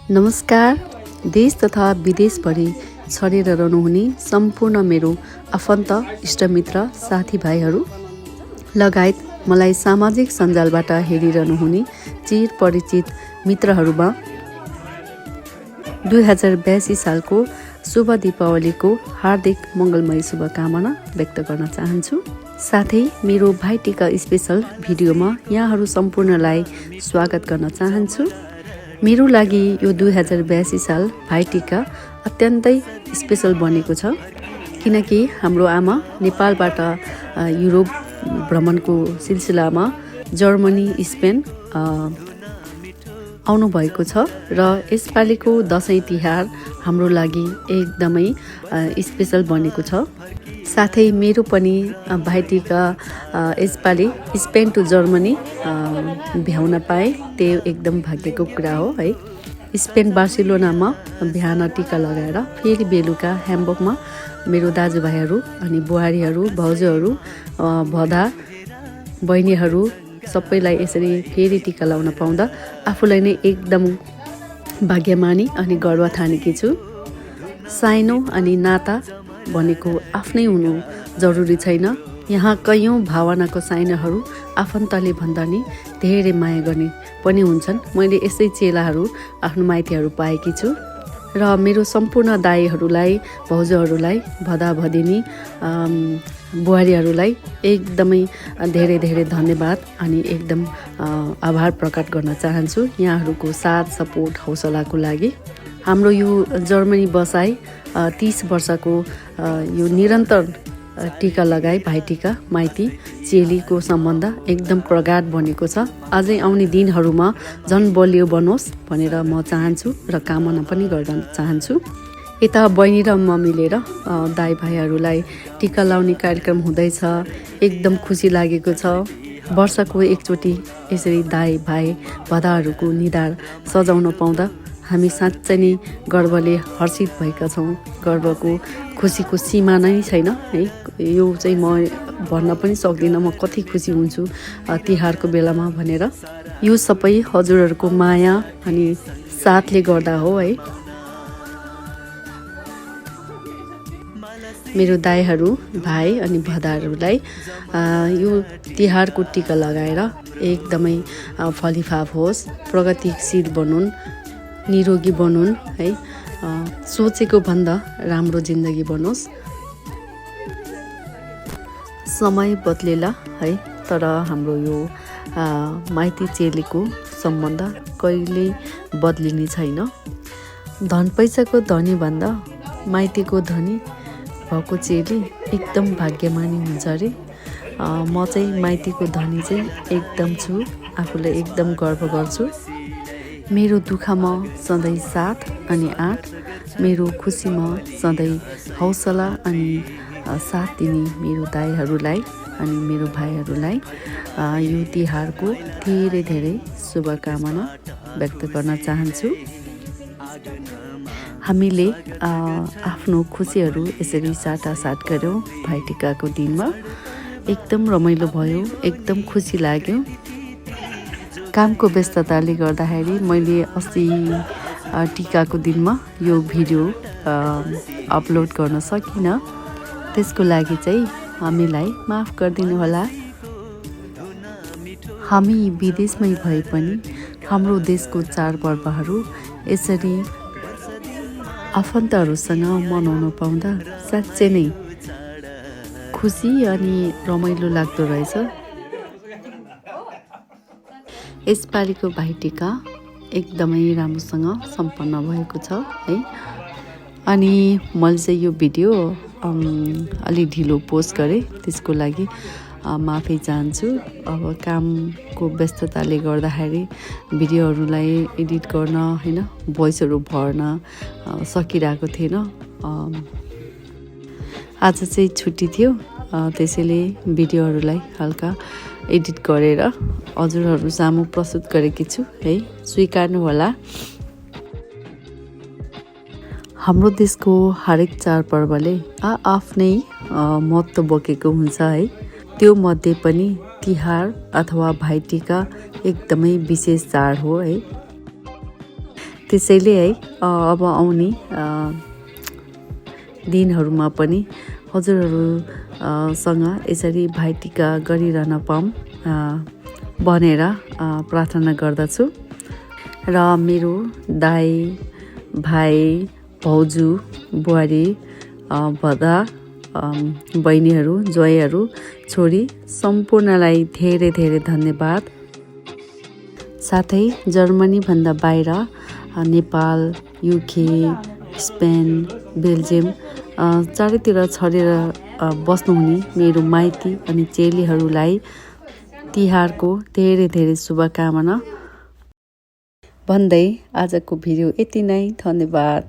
नमस्कार। देश तथा विदेशभरि छरेर रहनुहुने सम्पूर्ण मेरो आफन्त इष्टमित्र साथीभाइहरू लगायत मलाई सामाजिक सञ्जालबाट हेरिरहनुहुने चिर परिचित मित्रहरूमा 2082 सालको शुभ दीपावलीको हार्दिक मङ्गलमय शुभकामना व्यक्त गर्न चाहन्छु। साथै मेरो भाइटिका स्पेशल भिडियोमा यहाँहरू सम्पूर्णलाई स्वागत गर्न चाहन्छु। मेरो लागि यो 2082 साल भाइटिका अत्यन्तै स्पेशल बनेको छ, किनकि हाम्रो आमा नेपालबाट युरोप भ्रमणको सिलसिलामा जर्मनी, स्पेन आउनुभएको छ र यसपालिको दसैँ तिहार हाम्रो लागि एकदमै स्पेशल बनेको छ। साथै मेरो पनि भाइटिका यसपालि स्पेन टु जर्मनी भ्याउन पाएँ, त्यो एकदम भाग्यको कुरा हो है। स्पेन बार्सिलोनामा बिहान टिका लगाएर फेरि बेलुका ह्याम्बर्गमा मेरो दाजुभाइहरू अनि बुहारीहरू, भाउजूहरू, भदा बहिनीहरू सबैलाई यसरी फेरि टिका लगाउन पाउँदा आफूलाई नै एकदम भाग्यमानी अनि गर्व ठानेकी छु। साइनो अनि नाता भनेको आफ्नै हुनु जरुरी छैन। यहाँ कैयौँ भावनाको साइनाहरू आफन्तले भन्दा नि धेरै माया गर्ने पनि हुन्छन्। मैले यसै चेलाहरू आफ्नो माइतीहरू पाएकी छु र मेरो सम्पूर्ण दाईहरूलाई, भाउजूहरूलाई, भदा भदिनी, बुहारीहरूलाई एकदमै धेरै धेरै धन्यवाद अनि एकदम आभार प्रकट गर्न चाहन्छु यहाँहरूको साथ, सपोर्ट, हौसलाको लागि। हाम्रो यो जर्मनी बसाइ 30 वर्षको यो निरन्तर टिका लगाई भाइटिका माइती चेलीको सम्बन्ध एकदम प्रगाढ बनेको छ। अझै आउने दिनहरूमा झन् बलियो बनोस् भनेर म चाहन्छु र कामना पनि गर्न चाहन्छु। यता बहिनी र म मिलेर दाइ भाइहरूलाई टिका लाउने कार्यक्रम हुँदैछ, एकदम खुसी लागेको छ। वर्षको एकचोटि यसरी दाइ भाइ भदाहरूको निधार सजाउन पाउँदा हामी साँच्चै नै गर्वले हर्षित भएका छौँ। गर्वको खुसीको सीमा नै छैन है। यो चाहिँ म भन्न पनि सक्दिनँ म कति खुसी हुन्छु तिहारको बेलामा भनेर। यो सबै हजुरहरूको माया अनि साथले गर्दा हो है। मेरो दाइहरू, भाइ अनि भदाहरूलाई यो तिहारको टिका लगाएर एकदमै फलिफाप होस्, प्रगतिशील बनुन्, निरोगी बनुन् है, सोचेको भन्दा राम्रो जिन्दगी बनोस्। समय बदलेला है, तर हाम्रो यो माइती चेलीको सम्बन्ध कहिल्यै बदलिने छैन। धन पैसाको धनी भन्दा माइतीको धनी भएको चेली एकदम भाग्यमानी हुन्छ अरे। म चाहिँ माइतीको धनी चाहिँ एकदम छु, आफूलाई एकदम गर्व गर्छु। मेरो दुःखमा सधैँ साथ अनि आँट, मेरो खुसीमा सधैँ हौसला अनि साथ दिने मेरो दाइहरूलाई अनि मेरो भाइहरूलाई यो तिहारको धेरै धेरै शुभकामना व्यक्त गर्न चाहन्छु। हामीले आफ्नो खुसीहरू यसरी साटासाट गऱ्यौँ भाइटिकाको दिनमा। एकदम रमाइलो भयो, एकदम खुसी लाग्यो। कामको व्यस्तताले गर्दाखेरि मैले अस्ति टिकाको दिनमा यो भिडियो अपलोड गर्न सकिनँ। त्यसको लागि चाहिँ हामीलाई माफ गरिदिनु होला। हामी विदेशमै भए पनि हाम्रो देशको चाडपर्वहरू यसरी आफन्तहरूसँग मनाउन पाउँदा साँच्चै नै खुसी अनि रमाइलो लाग्दो रहेछ। यसपालिको भाइटिका एकदमै राम्रोसँग सम्पन्न भएको छ है। अनि मैले चाहिँ यो भिडियो अलि ढिलो पोस्ट गरेँ, त्यसको लागि माफी चाहन्छु। अब कामको व्यस्तताले गर्दाखेरि भिडियोहरूलाई एडिट गर्न होइन, भोइसहरू भर्न सकिरहेको थिएन। आज चाहिँ छुट्टी थियो, त्यसैले भिडियोहरूलाई हल्का एडिट गरेर हजुरहरू सामु प्रस्तुत गरेकी छु है, स्वीकार्नु होला। हाम्रो देशको हरेक चाडपर्वले आफ्नै महत्त्व बोकेको हुन्छ है। त्यो मध्ये पनि तिहार अथवा भाइटिका एकदमै विशेष चाड हो है। त्यसैले है अब आउने दिनहरूमा पनि हजुरहरूसँग यसरी भाइटिका गरिरहन पाऊँ भनेर प्रार्थना गर्दछु। र मेरो दाइ, भाइ, भाउजू, बुहारी, भदा, बहिनीहरू, ज्वाइँहरू, छोरी सम्पूर्णलाई धेरै धेरै धन्यवाद। साथै जर्मनीभन्दा बाहिर नेपाल, युके, स्पेन, बेल्जियम चारैतिर छरेर बस्नुहुने मेरो माइती अनि चेलीहरूलाई तिहारको धेरै धेरै शुभकामना भन्दै आजको भिडियो यति नै। धन्यवाद।